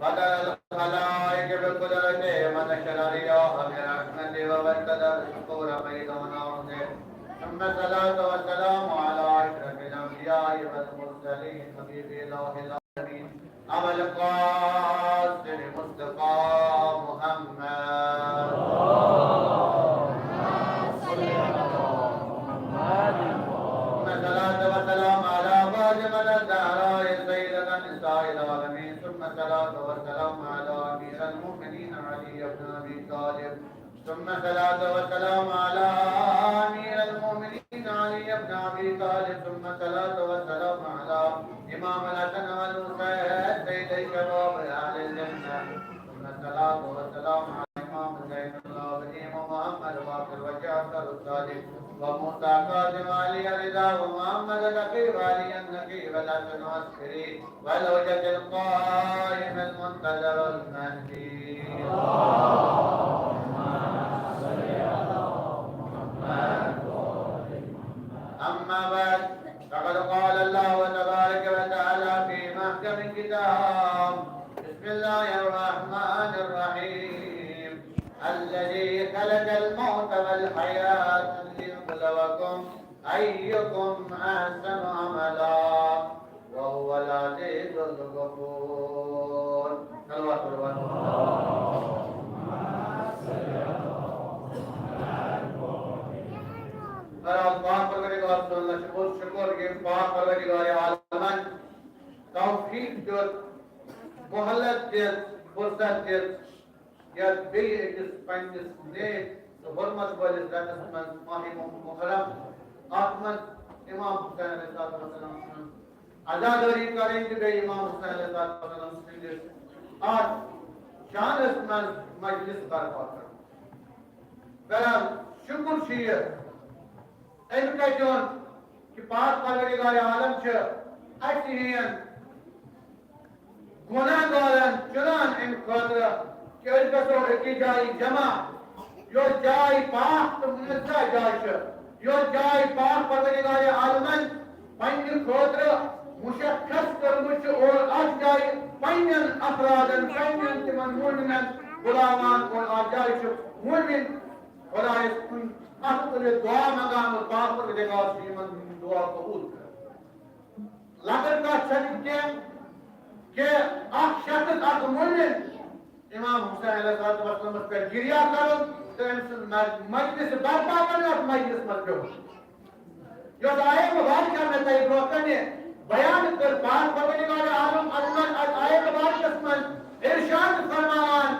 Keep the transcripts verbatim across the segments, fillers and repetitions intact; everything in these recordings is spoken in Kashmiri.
فطر الخلائق بقدرته ونشر الرياح برحمته وبدد الصخور فيض وناره. ثم الصلاة والسلام على أشرف الأنبياء والمرسلين حبيب إله العالمين أبا القاسم مصطفى محمد. ثم الصلاة والسلام على فاطمة الزهراء سيدة نساء العالمين. ثم الصلاة والسلام على أمير المؤمنين علي بن أبي طالب. ثم الصلاة والسلام على أمير المؤمنين علي بن أبي طالب. ثم الصلاة والسلام على إمام الحسن والحسين سيد الشباب أهل الجنة. ثم الصلاة والسلام على إمام زين العابدين ومحمد باقر وجعفر الصادق وموسى كاظم علي الرضا ومحمد النقي وعلي النقي والحسن العسكري والحجة القائم المنتظر المهدي. أما بعد، فقد قال الله تبارك وتعالى في محكم الكتاب: بسم الله الرحمن الرحيم. الذي خلق الموت والحياة ليبلوكم أيكم أحسن عملا وهو العزيز الغفور. صلوات، صلوات. بہرحال، پاک پروردگار سُنٛد لچھ بوٚڑ شُکر، ییٚمۍ پاک پروردگار عالمن توفیق دیُت، مہلت دِژ، فرصت دِژ، یتھ بیٚیہِ أکِس پننِس نیک تہٕ حرمت وٲلِس رٮ۪تس منٛز، ماہِ محرم، اتھ منٛز امام حسین علیہ الصلوۃ والسلام سٕنٛز عزادٲری کرٕنۍ تہٕ بیٚیہِ امام حسین علیہ الصلوۃ والسلام سٕنٛدِس اتھ شانس منٛز مجلس برپا کرُن۔ بہرحال، شکر چھُ یہِ امہِ کتہِ ہُنٛد کہِ پاک پروردگار عالم چھُ اسہِ ہِوٮ۪ن گۄناہ گارن چُنان امہِ خٲطرٕ کہِ أسۍ گژھو أکِس جایہِ جمع، یۄس جاے پاک تہٕ مُنزہ جاے چھِ، یۄس جاے پاک پروردگار عالمن پننہِ خٲطرٕ مشخص کٔرمٕژ چھِ اور اتھ جایہِ پننٮ۪ن افرادن، پننٮ۪ن تِمن مومنن بُلاوان اور اتھ جایہِ چھِ مومن خدایس کُن اتھٕ تُلِتھ دعا منگان اور پاک پروردگار چھُ یِمن ہُنٛد دعا قبول کران۔ لۄکٕٹ کتھ چھنہٕ کینٛہہ کہِ اکھ شخص، اکھ مومن امام حسین علیہ الصلوۃ والسلامس پٮ۪ٹھ گریہ کرُن تہٕ أمۍ سُنٛد مج-، مجلس برپا کرُن، اتھ مجلس منٛز بِہُن۔ یۄس آیت مبارکہ مےٚ تۄہہِ برونٛہہ کنہِ بیان کٔر، پاک پروردگار عالم عظمت، اتھ آیت مبارکس منٛز ارشاد فرماوان،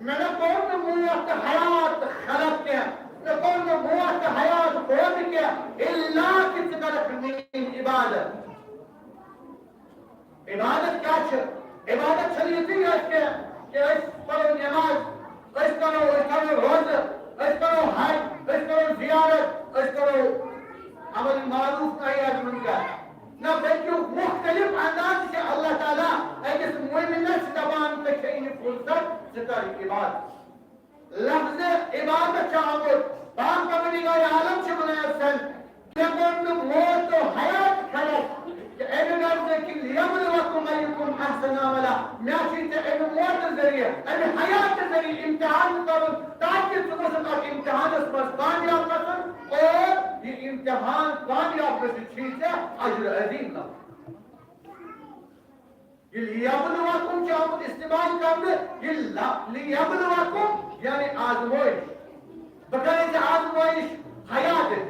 مےٚ نہ کوٚر نہٕ موت تہٕ حیات خلق کینٛہہ، مےٚ کوٚر نہٕ موت تہٕ حیات پٲدٕ کینٛہہ، الا کہِ ژٕ کرکھ میٲنۍ عبادت۔ عبادت کیا چھِ؟ عبادت چھنہٕ یِتُے یوت کینٛہہ کہِ أسۍ پرو نماز، أسۍ کرو، أسۍ تھاوو روزٕ، أسۍ کرو حج، أسۍ کرو زیارت، أسۍ کرو امر معروف نہی عن منکر۔ نہ، بلکہ مختلف انداز چھِ اللہ تعالیٰ أکِس مومنس دپان، ژےٚ چھےٚ یہِ فرصت، ژٕ کر عبادت۔ لفظ عبادت چھُ آمُت، پاک پروردگار عالم چھُ ونان، مےٚ کوٚر نہٕ موت تہٕ حیات خلق کہِ امہِ غرضہٕ کہِ لیبلوکم ایکم احسن عملا، مےٚ چھُے ژےٚ امہِ موتہٕ ذٔریعہٕ، امہِ حیاتہٕ ذٔریعہٕ امتحان کرُن، تاکہِ ژٕ گوٚژھکھ اتھ امتحانس منٛز کامیاب گژھُن اور یہِ امتحان کامیاب گٔژھِتھ چھُے ژےٚ اجر عظیم لبُن۔ یہِ لیبلوکم چھُ آمُت استعمال کرنہٕ، یہِ ل-، لیبلوکم یعنی آزمٲیش۔ بہٕ کرے ژےٚ آزمٲیش حیاتٕچ،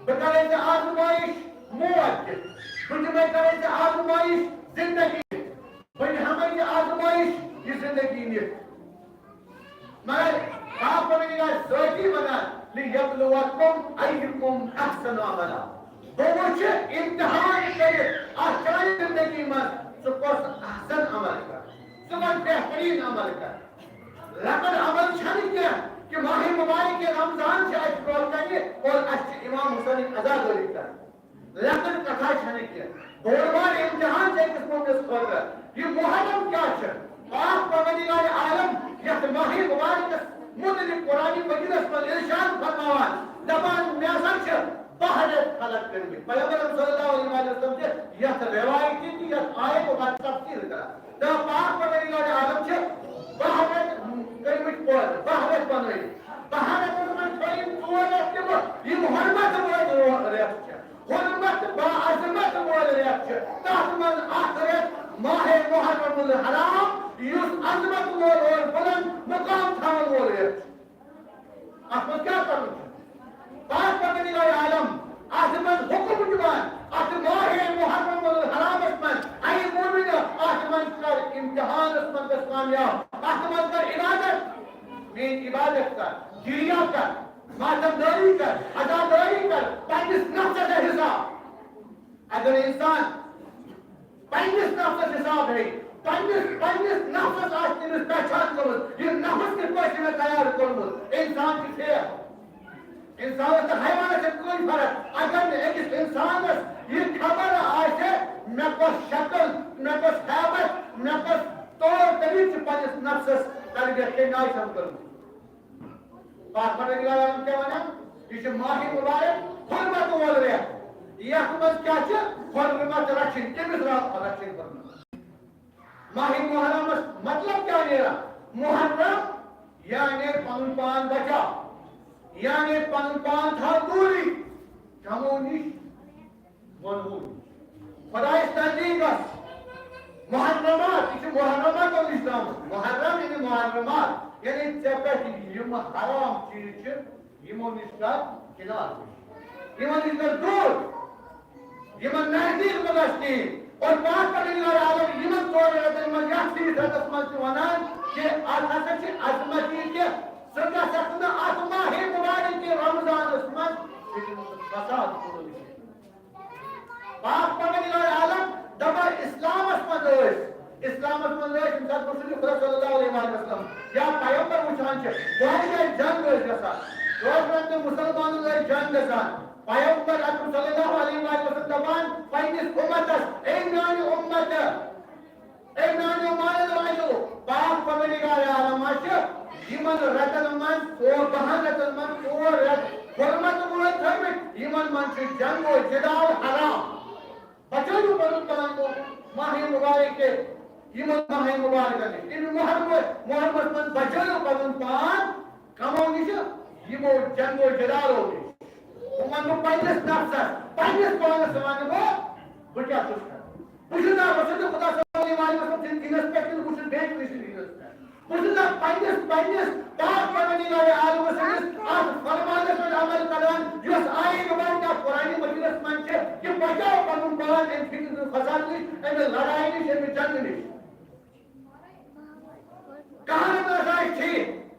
بہٕ کرے ژےٚ آزمٲیش موت دِتھ، بہٕ دِمے کرے ژےٚ آزمٲیش زندگی دِتھ، بہٕ دِمے ژےٚ آزمٲیش یہِ زندگی نِتھ۔ مگر پاک پروردگار ذٲتی ونان، لیبلوکم ایکم احسن عملا۔ بہٕ وٕچھٕ امتحان کٔرِتھ اتھ چانہِ زندگی منٛز ژٕ کۄس احسن عمل کر، ژٕ کۄس بہترین عمل کر۔ لۄکٕٹ عمل چھنہٕ کینٛہہ کہِ ماہ مبارک رمضان چھِ اسہِ برونٛہہ کنہِ اور اسہِ چھِ امام حسینٕچ عزادٲری کرٕنۍ۔ لۄکٕٹ کتھا چھنہٕ کینٛہہ، بوٚڑ بار امتحان چھُ أکِس مومنس خٲطرٕ۔ یہِ محرم کیٛاہ چھُ؟ پاک پروردگار عالم یتھ ماہ مبارکس متعلق قرآن مجیدس منٛز ارشاد فرماوان، دپان، مےٚ ہسا چھِ باہ رٮ۪تھ خلق کٔرمٕتۍ۔ پیغمبر صلی اللہ علیہ وسلم چھِ یتھ روایتہِ تہِ یتھ آیت مبارک تفسیر کران۔ دپان، پاک پروردگار محرم الحرام، یُس عظمت وول اور بلند مقام تھاون وول رٮ۪تھ چھُ۔ اتھ منٛز کیٛاہ کرُن چھُ؟ پاک پروردگار عالم اتھ منٛز حکم دِوان، اتھ ماہِ محرم الحرامس منٛز، اے مومنو، اتھ منٛز کر امتحانس منٛز گژھ کامیاب، اتھ منٛز کر عبادت، میٲنۍ عبادت کر، جیریا کر، ماتم دٲری کر، عزادٲری کر، پننِس نفسس حساب۔ اگر انسان پننِس نفسس حساب ہیٚیہِ، پننِس، پننِس نفسس آسہِ تٔمِس پہچان کٔرمٕژ، یہِ نفس کِتھ پٲٹھۍ چھُ مےٚ تیار کوٚرمُت، انسان چھُ فیل۔ انسانس تہٕ حیوانس چھِ کٕہٕنۍ فرق۔ اگر نہٕ أکِس انسانس یہِ خبر آسہِ، مےٚ کۄس شکل، مےٚ کۄس ہیبت، مےٚ کۄس طور طریقہٕ چھُ پننِس نفسس تربیت کٔمۍ آیہِ سمجھ کٔرمٕژ۔ پاک پروردگار عالم کیٛاہ وَنان؟ یہِ چھُ ماہِ مبارک، حرمت وول رٮ۪تھ۔ یَتھ منٛز کیٛاہ چھِ؟ حرمت رچھِنۍ، کٔمِس رب رچھِنۍ حرمت؟ ماہِ محرمس مطلب کیٛاہ نیران؟ محرم یعنی پنُن پان بچاو، یعنی پنُن پان تھاو دوٗری کمو نِش۔ وَنہٕ ہو۔ خۄدایَس نزدیٖک گژھ۔ محرمات، یہِ چھِ محرماتو نِش درٛامُت۔ محرم یعنی محرمات، یعنی ژےٚ پٮ۪ٹھ یِم حرام چیٖز چھِ، یِمو نِش کر کِنار۔ یِمن نِش گژھ دوٗر۔ یِمن نزدیٖک مہ گژھ کِہیٖنۍ۔ اور پاک پروردگار عالم یِمن ژورَن رٮ۪تن منٛز یَتھ سِوِس رٮ۪تس منٛز چھِ وَنان کہِ اَتھ ہسا چھِ عظمت یہِ کہِ ژٕ گژھکھ نہٕ اَتھ ماہِ مُبارک کہِ رمضانس منٛز فِتنہٕ تہٕ فساد پٲدٕ کٔرِتھ۔ پاک پروردگار عالم دپان اسلامس منٛز ٲسۍ، اسلامس منٛز ٲسۍ ییٚمہِ ساتہٕ رسول خدا صلی اللہ علیہ وآلہ وسلم یا پیغمبر وٕچھان چھِ، واریاہ جنگ ٲسۍ گژھان، کٲفرن تہٕ مسلمانن ٲسۍ جنگ گژھان۔ پیغمبر اکرم صلی اللہ علیہ وآلہ وسلم دپان پننِس امتس، اے میانہِ امت، اے میانیو مانن واجو، پاک پروردگار عالم چھِ یِمن رٮ۪تن منٛز ژور، بَہَن رٮ۪تن منٛز ژور رٮ۪تھ حرمت وٲلۍ تھٲومٕتۍ، یِمن منٛز چھُ جنگ و جدال حرام۔ بچٲیِو پنُن پان گوٚو ماہِ مبارک تہِ، یِمن ماہِ مبارکن نِش۔ ییٚمہِ محرم، محرمس منٛز بچٲیِو پنُن پان کمو نِش، یِمو جنگ و جدالو نِش۔ بہٕ وَنہٕ بہٕ پننِس نفسس، پننِس پانس وَنہٕ بہٕ، بہٕ کیٛاہ چھُس کران۔ بہٕ چھُس نہٕ رسول خدا صلی اللہ علیہ وسلم سٕنٛدِ دینس پٮ۪ٹھ کِنہٕ بہٕ چھُس بیٚیہِ کٲنٛسہِ ہٕنٛدِ دینس پٮ۪ٹھ۔ بہٕ چھُس نہٕ پننِس، پننِس پاک پروردگار عالم سٕنٛدِس اتھ فرمانس پٮ۪ٹھ عمل کران، یۄس آیہِ مبارکہ قرآن مجیدس منٛز چھِ، کہِ بچاو پنُن پان امہِ فتنہٕ تہٕ فساد نِش، امہِ لڑایہِ نِش، امہِ جنگہٕ نِش۔ کہانت آسہِ ٹھیک،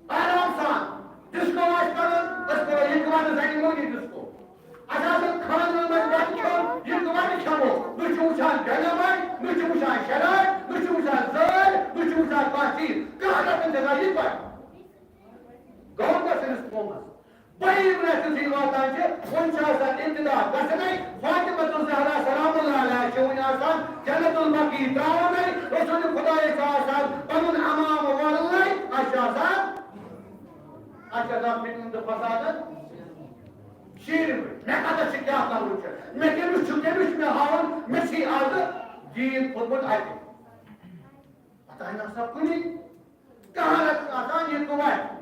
آرام سان۔ ڈسکو آسہِ کرُن، أسۍ کرو یِکوَٹہٕ زنہِ مۄہنی ڈسکو۔ اَسہِ آسن خانٛدرن منٛز بتہٕ کھیوٚن، یِکوَٹہٕ کھٮ۪مو۔ نہ چھُ وٕچھان بےٚ نٮ۪ماز، نہ چھُ وٕچھان شرارت، نہ چھُ وٕچھان زٲلۍ، نہ چھُ وٕچھان کانٛہہ چیٖز۔ کہانتن چھِ آسان یِکوَٹہٕ۔ گوٚو کیٛاہ سٲنِس قومس؟ بٔیِم رٮ۪تھ یُتھُے واتان چھِ، وۄنۍ چھِ آسان امتداد گژھنَے، فاطمہ الزہرا سلام اللہ علیہا چھِ وۄنۍ آسان جنت البقیع ترٛاوُنَے، رسول خدایَس چھُ آسان پَنُن عمامہٕ وَلنَے، اَسہِ چھُ آسان، اَسہِ چھُ آسان فتنہٕ تہٕ فسادَن شیٖرِتھ۔ مےٚ کَتَس چھِ کیٛاہ کَرُن چھُ، مےٚ کٔمِس چھُ، کٔمِس چھُ مےٚ ہاوُن، مےٚ چھِی آزٕ دیٖن کوٚرمُت اَتہِ۔ پتہ نہ سا کُنی۔ کہانت آسان یہِ کُمَے۔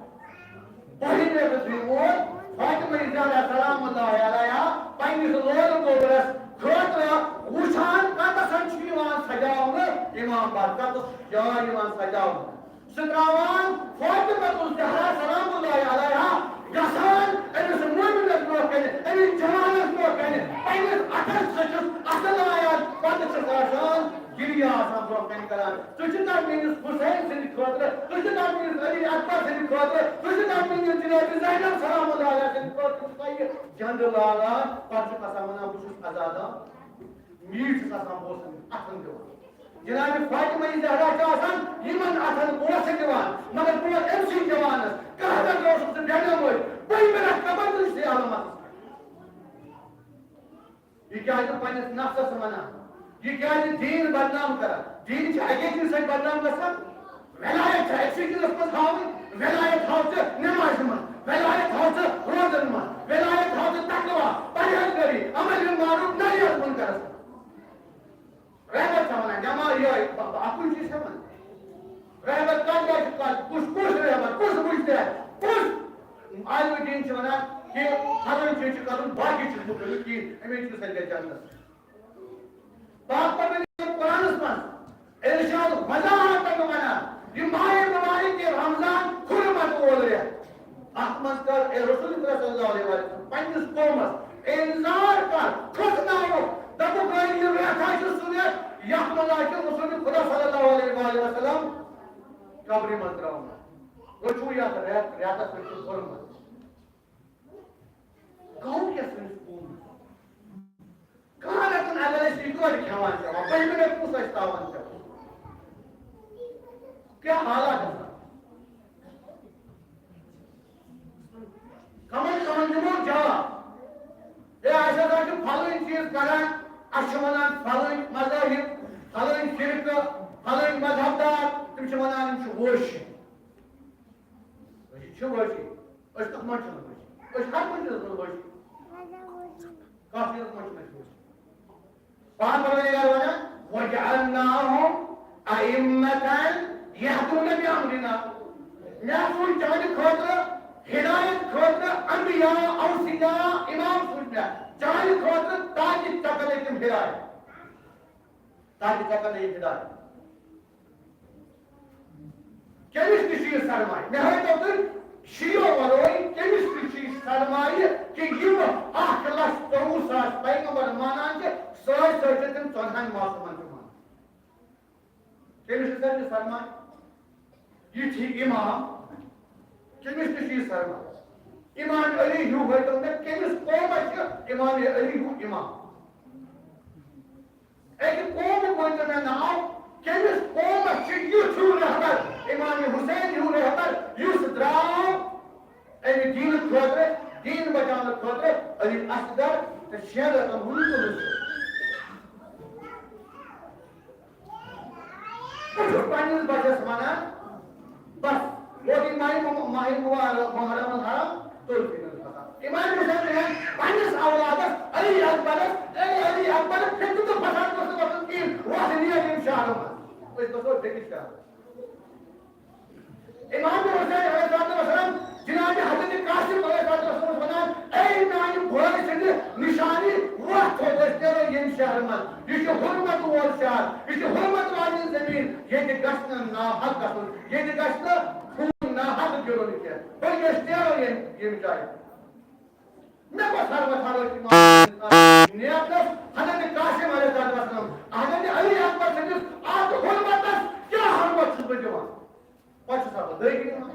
بٔہِم رٮ۪تَس یہِ ووت، فاطمہ زہرا سلام اللہ علیہا پننِس لولہٕ گوبرس خٲطرٕ وٕچھان کتَسَن چھُ یِوان سجاونہٕ، امام باقی کتَس چھُ جاے یِوان سجاونہٕ۔ سُہ ترٛاوان فاطمہ الزہرا سلام اللہ علیہا گژھان أمِس مومنس برونٛہہ کنہِ، أمِس جوانس برونٛہہ کنہِ، پننِس اَتھس سۭتۍ چھُس اَتھٕ لایان، پتہٕ چھُس آسان گریہ آسان برونٛہہ کنہِ کران۔ ژٕ چھُکھ نا میٲنِس حسین سٕنٛدِ خٲطرٕ، ژٕ چھُکھ نا میٲنِس علی اکبر سٕنٛدِ خٲطرٕ، ژٕ چھُکھ نا میٲنِس جناب زینب سلام اللہ علیہا سٕنٛدِ خٲطرٕ، ژٕ چھُکھ نا یہِ جنڈٕ لاگان، پتہٕ چھُکھ آسان ونان، بہٕ چھُس عزادار۔ میٖٹھ چھُس آسان بوسن اَتھن دِوان۔ جناب فاطمہ زہرا چھِ آسان یِمن اَتھن بوسہٕ دِوان، مگر برونٛہہ أمۍ سٕے جوانس کانٛہہ دۄہ اوسُکھ ژٕ بے نمٲز، بٔے مےٚ رکھ قبر تہٕ چھُے علامتس پٮ۪ٹھ۔ یہِ کیٛازِ پننِس نفسس ونان؟ یہِ کیٛازِ دیٖن بدنام کران؟ دیٖن چھِ اَکے چیٖزٕ سۭتۍ بدنام گژھان۔ ولایت چھِ أکسٕے چیٖزس منٛز ہاوٕنۍ، ولایت ہاو ژٕ نمازِ منٛز، ولایت ہاو ژٕ روزن منٛز، ولایت ہاو ژٕ تقوی، پرہیزگٲری، امر بالمعروف، نہی عن المنکرس منٛز۔ رہبر چھا ونان، نماز یہے، ب-، ب-، اکُے چیٖز چھا ونان؟ رہبر کتھ جایہِ چھُ کتھ، کُس، کُس رہبر، کُس مجتہد، کُس عالم دین چھُ ونان کہِ فلٲنۍ چیٖز چھُ کرُن، باقی چیٖز مہٕ کٔرِو کِہیٖنۍ، اَمے چیٖزٕ سۭتۍ گژھِ جنت۔ پاک پروردگار رمضانس منٛز ارشاد وضاحتن ونان، یہِ ماہِ مبارک رمضان حرمت وول رٮ۪تھ۔ اتھ منٛز کر اے رسول خدا صلی اللہ علیہ وسلم پننِس قومس انذار کر، کھوژناوُکھ، دپُکھ، ہے، یہِ رٮ۪تھ ہا چھُ سُہ رٮ۪تھ یتھ منٛز آسہِ رسول خدا صلی اللہ علیہ وآلہ وسلم قبرِ منٛز ترٛاونہٕ۔ وۄنۍ چھُو یتھ رٮ۪تھ، رٮ۪تس پٮ۪ٹھ چھُ حرمت۔ گوٚو کیٛاہ سٲنِس قومس؟ کانٛہہ رٮ۪تن اگر أسۍ یہِ توتہِ کھٮ۪وان چٮ۪وان، پٔتمہِ رٮ۪تہٕ کُس اَسہِ تاوان چٮ۪وان؟ کیٛاہ حالات گژھان؟ کمن کمن دِمو جواب؟ ہے، اَسہِ ہسا چھِ پھلٲنۍ چیٖز کران، اَسہِ چھِ وَنان پھلٲنۍ مذاہب، پھلٲنۍ فرقہٕ، پھلٲنۍ مذہب دار، تِم چھِ وَنان یِم چھِ وٲشِم۔ أسۍ چھِ وٲشِم۔ أسۍ کَتھ منٛز چھِنہٕ وٲشِم؟ أسۍ ہر کُنہِ چیٖزَس منٛز وٲشِم۔ کَتھ چیٖزَس منٛز چھِنہٕ أسۍ وٲشِم؟ پاک پروردگار وَنان، "وَجَعَلْنَاهُمْ أَئِمَّةً يَهْدُونَ بِأَمْرِنَا۔" مےٚ سوٗز چانہِ خٲطرٕ ہدایت خٲطرٕ انبیاء، اوصیاء، امام سوٗز مےٚ چانہِ خٲطرٕ، تاکہِ ژےٚ کَرے تِم ہدایت۔ تاکہِ ژےٚ کَرے یِم ہدایت۔ کٔمِس تہِ چھُ یہِ سرمایہِ؟ مےٚ ہٲیتو تُہۍ شیو ورٲے کٔمِس تہِ چھُ یہِ سرمایہِ کہِ یِم اکھ لچھ ژوٚوُہ ساس پیغمبر مانان چھِ، سۭتۍ سۭتۍ چھِ تِم ژۄدہَن معصومن تہِ مانان؟ کٔمِس چھُ سر یہِ سرمایہِ؟ یہِ چھِ امام، کٔمِس تہِ چھُ یہِ سرمایہِ؟ امام علی ہیوٗ ہٲیتو مےٚ، کٔمِس قومس چھُ امام علی ہیوٗ امام؟ اَکہِ قومُک ؤنۍ تو مےٚ ناو، کٔمِس قومس چھُ یُتھ ہیوٗ رہبر، امام حسین ہیوٗ رہبر، یُس درٛاو اَمہِ دیٖنہٕ خٲطرٕ، دیٖن بچاونہٕ خٲطرٕ علی اصغر تہٕ شیرن ہُنٛد تُلُس۔ بہٕ چھُس پننِس بچس ونان، بس، ووت یہِ ماہِ مُ-، ماہِ مُبارک، محرم الحرام، تُل فِطر الفطر۔ امام حسین چھُ وَنان، پننِس اولادس، علی اکبرس، اے علی اکبر، فِتنہٕ تہٕ فساد گوٚژھ نہٕ وۄتھُن کِہیٖنۍ، وۄتھ نیر ییٚمہِ شہرٕ منٛز۔ أسۍ گژھو بیٚکِس شہرس۔ امام حسین علیہ الصلوۃ والسلام جناب حضرت قاسم علیہ الصلوۃ والسلام وَنان، اے میانہِ بٲے سٕنٛدِ نشانی، وۄتھ تھوٚد، أسۍ نیرو ییٚمہِ شہرٕ منٛز۔ یہِ چھُ حرمت وول شہر، یہِ چھُ حرمت واجیٚنۍ زٔمیٖن، ییٚتہِ گژھِ نہٕ ناحق گژھُن، ییٚتہِ گژھِ نہٕ خوٗن ناحق گِرُن کینٛہہ۔ بٔلکہِ أسۍ نیرو ییٚمہِ، ییٚمہِ جایہِ۔ مےٚ گوٚژھ ہر وقت ہر وقت نیتس حضرت قاسم علیہ الصلوۃ والسلام، حضرت علی اکبر سٕنٛدِس اتھ حرمتس کیٛاہ حرمت چھُس بہٕ دِوان؟ پتہٕ چھُ سا بہٕ دٲری نِوان،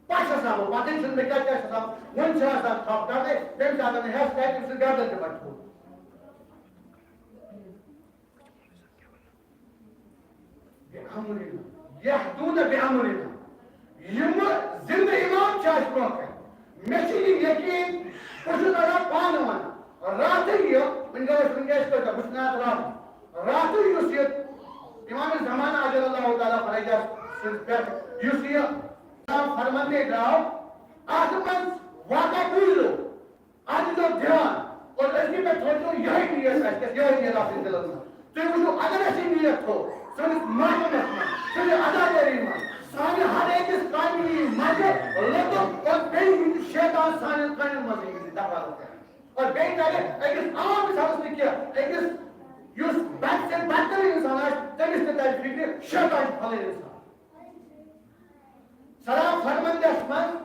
پتہٕ چھُ سا بہٕ پتہٕ چھُنہٕ مےٚ کیٛاہ کیٛاہ چھُ آسان، وُنہِ چھُ آسان تھپھ کرنے، تٔمِس اگر نہٕ ہٮ۪س تَتہِ تٔمۍ سٕنٛز گردن تہِ پتہٕ ٹھوٗل۔ بِأَمْرِنَا، یَہْدُونَ بِأَمْرِنَا۔ یِم زِندٕ اِمام چھِ اَسہِ برونٛہہ کَنہِ۔ مےٚ چھُ یہِ یقیٖن، بہٕ چھُس دَپان پانہٕ وَنان، راتھٕے یہِ، وٕنۍ گوٚو أسۍ وٕنکیٚس کۭتیٛاہ، بہٕ چھُس نہٕ اَتھ راتھ، راتھٕے یُس یہِ اِمام زمانہٕ عجل اللہ تعالیٰ فرجہ سٕنٛز پٮ۪ٹھ یُس یہِ فرماندے درٛاو، اَتھ منٛز واقعہ بوٗزِو۔ اَتھ دیٖزیو دھیان اور أزکہِ پٮ۪ٹھ تھٲوزیو یِہوٚے نیت اَسہِ گژھِ یِہوٚے نیت آسٕنۍ دِلَس منٛز۔ تُہۍ وٕچھِو، اگر اَسہِ یہِ نیت تھوٚو سٲنِس محفِلَس منٛز، سٲنِس عزادٲری منٛز، سانہِ ہر أکِس کامہِ یی مَزٕ، لُطُف اور بیٚیہِ یِیہِ نہٕ شیطان سانٮ۪ن کامٮ۪ن منٛز یِیہِ نہٕ دخل کران۔ اور بیٚیہِ تَرِ أکِس عام اِنسانَس نہٕ کینٛہہ، أکِس یُس بد سے بدتریٖن اِنسان آسہِ، تٔمِس تہِ تَرِ فِکرِ شیطان چھُ پھلٲنۍ اِنسان۔ سلام فرمٲوِتھ منٛز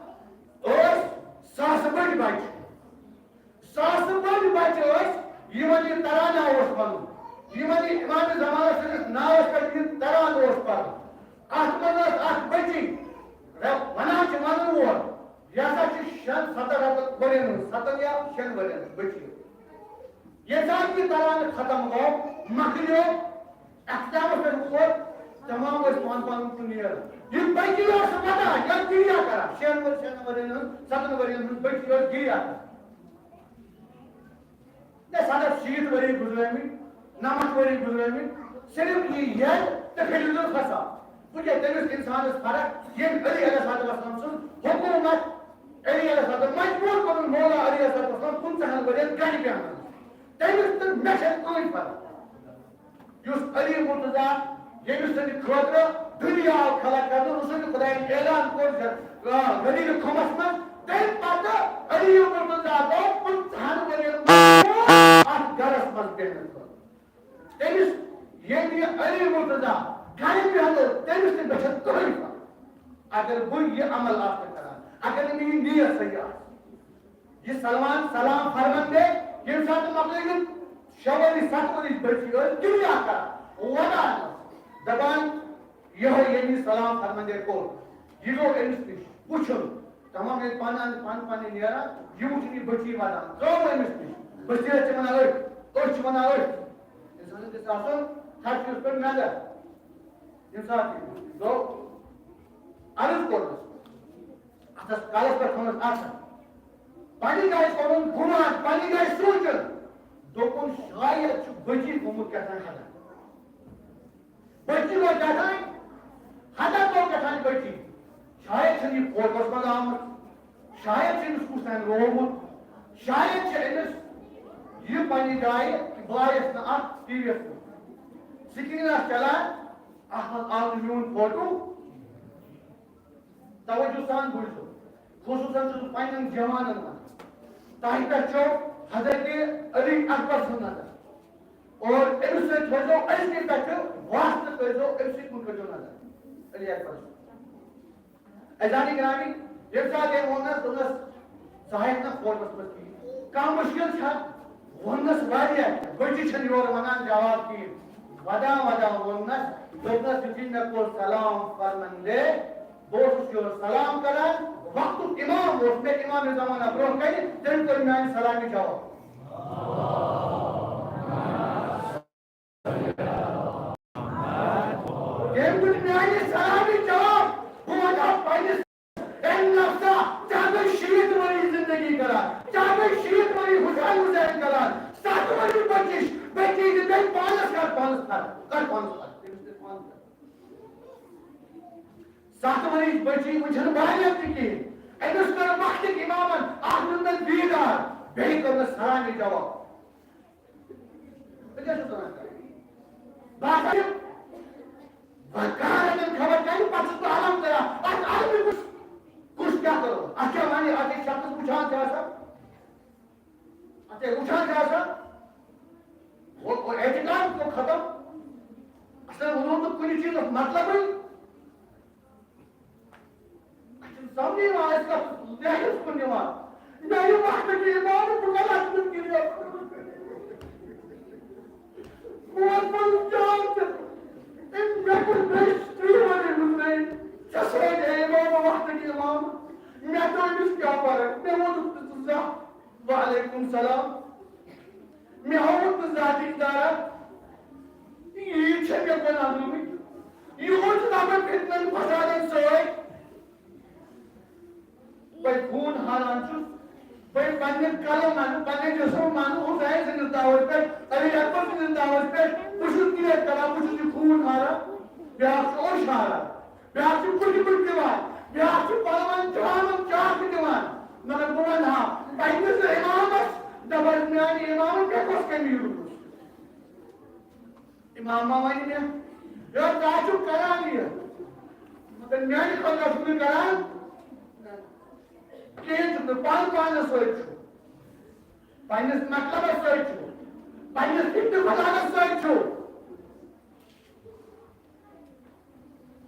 ٲسۍ ساسہٕ بٔدۍ بچہِ۔ ساسہٕ بٔدۍ بچہِ ٲسۍ، یِمن یہِ ترانہ اوس پرُن، یِمن یہِ امام زمانس سٕنٛدِس ناوس پٮ۪ٹھ یہِ ترانہ اوس پرُن۔ اتھ منٛز ٲس اکھ بٔچی، ر-، ونان چھِ ونن وول، یہِ ہسا چھِ شٮ۪ن ستن رٮ۪تن ؤرین ہٕنٛز، ستن یا شٮ۪ن ؤرین ہٕنٛز بٔچی۔ ییٚمہِ ساتہٕ یہِ ترانہٕ ختم گوٚو، مۄکلیو، اختتامس پٮ۪ٹھ ووت، تمام ٲسۍ پان پنُن کُن نیران۔ یہِ بچی ٲس پتہ، یۄس گِریا کران، شٮ۪ن ؤرۍ، شٮ۪ن ؤرین ہٕنٛز، ستن ؤرین ہٕنٛز بچی ٲس گِریا کران۔ مےٚ سدہ شیٖتھ ؤری گُزرٲومٕتۍ، نَمَتھ ؤری گُزرٲومٕتۍ، صرف یہِ یَلہِ تہٕ پھِرِ دیُت فساد۔ وۄنۍ کیٛاہ تٔمِس اِنسانَس فرق، ییٚمۍ علی علیہ الصلوۃ والسلام سُنٛد حکوٗمت، علی علیہ السلام مجبوٗر کوٚرُن مولا علی علیہ السلام پٕنٛژٕہَن ؤرِین گَرِ بیٚہنَس۔ تٔمِس تہٕ مےٚ چھَنہٕ کٕہٕنۍ فرق۔ یُس علی مرتضیٰ، ییٚمہِ سٕنٛدِ خٲطرٕ دُنیا آو خلق کرنہٕ، رسول خدایَن اعلان کوٚر زِ، آ، غدیٖر خُمَس منٛز، تَمہِ پتہٕ علی مرتضیٰ گوٚو پٕنٛژٕہَن ؤرِین مجبوٗر اَتھ گَرَس منٛز بیٚہنہٕ خٲطرٕ۔ تٔمِس ییٚلہِ یہِ علی مرتضیٰ گرِ بیٚہنو، تٔمِس تہِ گژھِ کٕہٕنۍ فرق۔ اگر بہٕ یہِ عمل آسہٕ نہٕ کران، اگر نہٕ مےٚ یہِ نیت صحیح آسہِ، یہِ سلمان سلام فرمندے، ییٚمہِ ساتہٕ مۄکلٲوِتھ شےٚ ؤری، ستھ ؤری بٔچی ٲس دُنیا کران، ودان ٲس، دپان، یِہوٚے ییٚمۍ یہِ سلام فرمندے کوٚر، یہِ گوٚو أمِس نِش وٕچھُن۔ تمام ییٚلہِ پانہٕ اَنہِ، پانہٕ پنٕنہِ نیران، یہِ وٕچھُن یہِ بٔچی ودان، گوٚو أمِس نِش۔ بٔچی ٲس تہِ ونان أتھۍ، أتھۍ چھِ ونان أتھۍ۔ اِنسانَس گژھِ آسُن ہر چیٖزَس پٮ۪ٹھ نظر۔ ییٚمہِ ساتہٕ یہِ گوٚو، عرض کوٚرنَس، اَتھَس کَلَس پٮ۪ٹھ تھوٚونَس اَتھٕ۔ پنٛنہِ جایہِ کوٚرُن گُمان، پنٛنہِ جایہِ سوٗنٛچُن۔ دوٚپُن، شاید چھُ بٔچی گوٚمُت کیٛاہ تام خطا۔ بٔچی گوٚو کیٛاہ تام، خطا گوٚو کیٛاہ تام بٔچی۔ شاید چھُنہٕ یہِ فوٹوَس منٛز آمُت، شاید چھُ أمِس کُس تام روومُت، شاید چھُ أمِس یہِ پنٛنہِ جایہِ، بہٕ آیَس نہٕ اَتھ ٹی وی یَس منٛز۔ سِکریٖن آسہِ چلان، اَتھ منٛز آو نہٕ میون فوٹو۔ توجہ سان بوٗزِو، خصوٗصاً چھُس بہٕ پنٛنٮ۪ن جوانَن وَنان، تۄہہِ پٮ۪ٹھ چھو حضرت علی اکبر سٕنٛز نظر، اور أمِس سۭتۍ تھٲیزیو أزکہِ پٮ۪ٹھٕ واسطہٕ، کٔرۍزیو أمۍ سٕے کُن کٔرۍزیو نظر، علی اکبر سُنٛد۔ عزیزانِ گرامی، ییٚمہِ ساتہٕ أمۍ ووٚننَس، دوٚپنَس، "ژٕ ہٮ۪کھ نہٕ فونَس منٛز کِہیٖنۍ۔ کانٛہہ مُشکِل چھا؟" ووٚننَس واریاہ، بٔچی چھَنہٕ یورٕ وَنان جواب کِہیٖنۍ۔ وَدان وَدان ووٚننَس، دوٚپنَس، "یُتھُے مےٚ کوٚر سلام فرمندے، بہٕ اوسُس یورٕ سلام کران، وقتُک اِمام اوس مےٚ اِمام زمانہ برٛونٛہہ کَنہِ، تٔمۍ کٔر میٛانہِ سلامہِ جواب۔" تٔمۍ دیُت میانہِ سلامہِ جواب، بہٕ وَنہٕ ہا پننِس، اے نفسا، ژےٚ گٔے شیٖتھ ؤری زندگی کران، ژےٚ گٔے شیٖتھ ؤری حسین حسین کران، ستھ ؤری بٔچِش، بٔچی دِ تٔمۍ پانس کر پانس فرق، کر پانس فرق، تٔمِس دِ پانس فرق۔ ستھ ؤری بٔچی، وٕنہِ چھَنہٕ بالغ تہِ کِہیٖنۍ۔ أمِس کٔر وقتٕکۍ اِمامن اکھ دیُت نہٕ دیٖدار، بیٚیہِ کٔر نہٕ سلامہِ جواب۔ بہٕ کیٛاہ چھُس وَنان؟ بہٕ ہسا یہِ، بہٕ کَرٕ اَتٮ۪ن خبر کَتہِ، پَتہٕ چھُس بہٕ آرام کران۔ اَتھ آرمی کُس، کُس کیٛاہ کَرو؟ اَتھ کیٛاہ وَنہِ؟ اَتھ یہِ شخص وٕچھان چھِ آسان۔ اَتھ یہِ وٕچھان چھِ آسان۔ وہ، وہ اعتقاد کو ختم۔ اَصٕل ووٚنمُت کُنہِ چیٖزَس مطلبٕے۔ اَسہِ چھُنہٕ سَمجھے یِوان، أسۍ کَتھ لیکھَس کُن نِوان۔ میٛانہِ وقتہٕ کہِ اِمام، بہٕ کَرٕ اَتھ منٛز کِہیٖنۍ۔ بہٕ وَنہٕ پَنُن جان تہِ۔ أمۍ مےٚ کوٚر بیٚیہِ ترٛہ ؤری گُزرے۔ ژےٚ سۭتۍ ہے اِمام، وقتہٕ کہِ اِمام۔ مےٚ تہٕ أمِس کیٛاہ فرق؟ مےٚ ووٚنُکھ نہٕ ژٕ زانٛہہ۔ وعلیکم سلام۔ مےٚ ہووُکھ نہٕ ذاتٕچ دارا۔ یہِ چھےٚ مےٚ گۄناہ گٔمٕتۍ۔ یہِ اوس دَپان فتنن فسادن سۭتۍ۔ بہٕ خوٗن ہاران چھُس۔ بہٕ پننہِ قلم اَنہٕ، پننہِ جسم اَنہٕ حسین سٕنٛدِس دعوس پٮ۪ٹھ، علی اکبر سٕنٛدِس دعوس پٮ۪ٹھ۔ بہٕ چھُس نیت کران، بہٕ چھُس یہِ خوٗن ہاران۔ بیٛاکھ چھُ اوٚش ہاران۔ بیٛاکھ چھُ کُٹھِ پٮ۪ٹھ دِوان، بیٛاکھ چھُ پَلوَن چاوَن چاکھ دِوان۔ مگر بہٕ وَنہٕ ہا، پنٛنِس اِمامَس دَپَس، میٛانہِ اِمامَن مےٚ کۄس کٔمی روٗز؟ اِمام ما وَنہِ مےٚ، یورٕ ژٕ ہا چھُکھ کَران یہِ، مگر میٛانہِ خٲطرٕ چھُکھ نہٕ کَران کِہیٖنۍ، چھُکھ نہٕ پانہٕ پانَس سۭتۍ چھُ، پنٛنِس مطلبَس سۭتۍ چھُ، پنٛنِس اتفاقَس سۭتۍ چھُ۔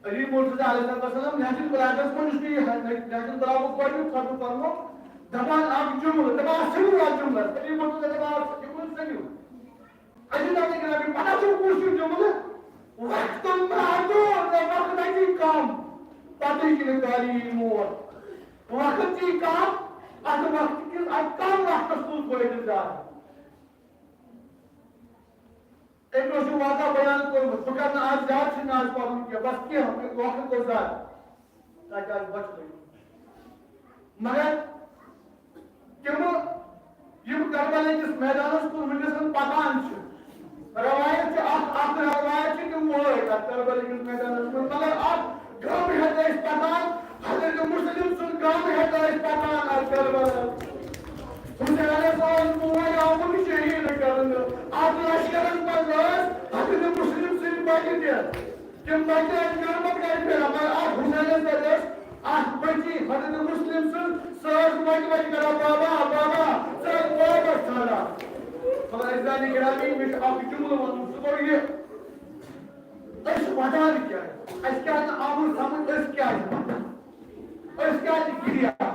علی مرتضیٰ علیہ السلام نہجُل بلاغس منٛز یُس تُہۍ یہِ نہجُل بلاغُک گۄڈٕنیُک خطبہٕ پرنو، دپان اکھ جملہٕ، دپان سِمو اکھ جملہٕ، علی مرتضیٰ دپان اکھ جملہٕ سِمو۔ علی نبی گرامی پتہ چھُ کُس چھُ جملہٕ؟ وقت معدود، وقت اتی کم، پتہٕ یہِ نہٕ کالی موت۔ وقت یی کم، اتھ وقت کِس، اتھ کم وقتس کُس فٲیدٕ زیادٕ؟ أمۍ اوس یہِ واقعہ بیان کوٚرمُت، بہٕ کرٕ نہٕ آز زیادٕ چھُنہٕ آز پَرُن کینٛہہ، بس کینٛہہ، وقت گوٚو زیادٕ، تاکہِ آز بچہِ لٔگِو۔ مگر تِمہٕ یِم کربلا کِس میدانس کُن وٕنکیٚس پکان چھِ، روایت چھِ اکھ، اکھ روایت چھِ تِم وٲتۍ اتھ کربلا کِس میدانس منٛز، مگر اکھ گامہٕ ہٮ۪تھ ٲسۍ پکان، حضرت مسلم سُنٛد گامہٕ ہٮ۪تھ ٲسۍ پکان اتھ کربلا۔ حسین علیہ السلام اوس بوے آمُت شہید کرنہٕ۔ اتھ لشکرس منٛز ٲسۍ حضرت مسلم سٕنٛدۍ بچہِ تہِ۔ تِم بچہِ ٲسۍ غربت گرِ پھیران، مگر اتھ حسینس پٮ۪ٹھ ٲس اکھ بچی حضرت مسلم سٕنٛز، سۄ ٲس وتہِ وتہِ کران، "بابا، بابا"، سۄ ٲس بابس ژھانڈان۔ مگر عزیزانِ گرامی، مےٚ چھُ اکھ جملہٕ ونُن، سُہ گوٚو یہِ، أسۍ چھِ وَدان کیٛازِ؟ اَسہِ کیٛازِ نہٕ آمُت سَمٕجھ أسۍ کیٛازِ وَدان؟ أسۍ کیٛازِ گِریان؟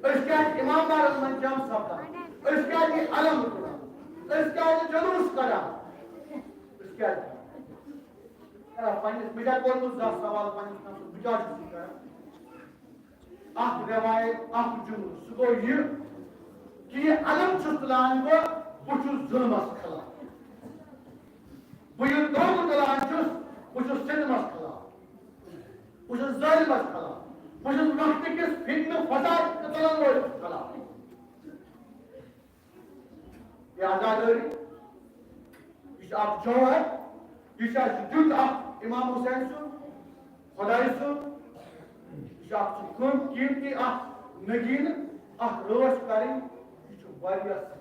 أسۍ کیٛازِ اِمام بارَس منٛز جمع سَپدان؟ أسۍ کیٛازِ یہِ علم تُلان؟ أسۍ کیٛازِ جلوٗس کَڑان؟ أسۍ کیٛازِ کران؟ پنٛنِس، مےٚ چھا کوٚرمُت زانٛہہ سوال پنٛنِس نفسَس، بہٕ کیٛازِ چھُس یہِ کران؟ اکھ رِوایت، اکھ جملہٕ، سُہ گوٚو یہِ کہِ یہِ علم چھُس تُلان بہٕ، بہٕ چھُس ظُلمَس خلاف۔ بہٕ یہِ دۄنٛد تُلان چھُس، بہٕ چھُس ستمَس خلاف۔ بہٕ چھُس ظٲلمَس خلاف۔ بہٕ چھُس وقتہٕ کِس فتنہٕ فساد تہٕ تُلَن وٲلِس خلاف۔ یہِ عزادٲری، یہِ چھُ اکھ جوہر، یہِ چھُ اَسہِ دیُت اکھ امام حسین سُنٛد، خۄداے سُنٛد۔ یہِ چھُ اکھ سُہ قۭم-، قۭمتی اکھ نگیٖنہٕ، اکھ رٲچھ کرٕنۍ، یہِ چھُ واریاہ سخت۔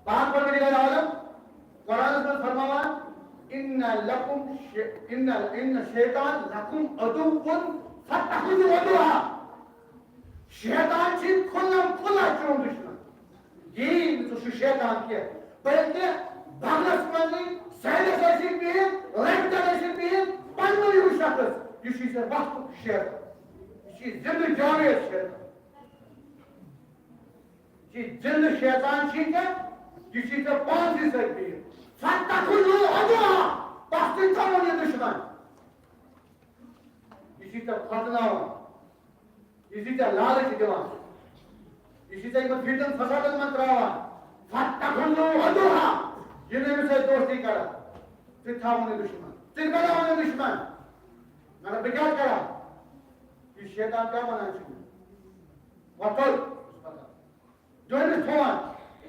پاک پروردگار عالم قرآنس منٛز فرماوان، "ان لکم ش-، ان، ان شیطان لکم عدو فاتخذوہ عدوا۔" شیطان چھِ کھُلم کھُلا چون دشمن۔ یی نہٕ ژٕ چھُ شیطان کینٛہہ، بلکہِ بغلس منٛزٕے سایڈس ٲسِتھ بِہِتھ، لنڈن ٲسِتھ بِہِتھ، پننُے ہیوٗ شخص، یہِ چھُے ژےٚ وقتُک شیطان، یہِ چھُے زندٕ جاوید شیطان۔ یہِ زندٕ شیطان چھُے ژےٚ، یہِ چھُے ژےٚ پانسٕے سۭتۍ بِہِتھ۔ فاتخذوہ عدوا، بس تُہۍ تھاوُن یہِ دشمن۔ یہِ چھُے ژےٚ کھۄژناوان۔ یہِ چھُے ژےٚ لالچ دِوان۔ یہِ چھُے ژےٚ یِمن فتنن فسادن منٛز ترٛاوان۔ فاتخذوہ عدوا۔ یہِ نہٕ أمِس سۭتۍ دوستی کران۔ ژٕ تھاوُن یہِ دُشمن۔ ژٕ بناوُن یہِ دُشمن۔ مگر بہٕ کیٛاہ کرٕ؟ یہِ شیطان کیٛاہ ونان چھُ مےٚ؟ وۄتھو۔ دوٚیمِس تھوٚوان۔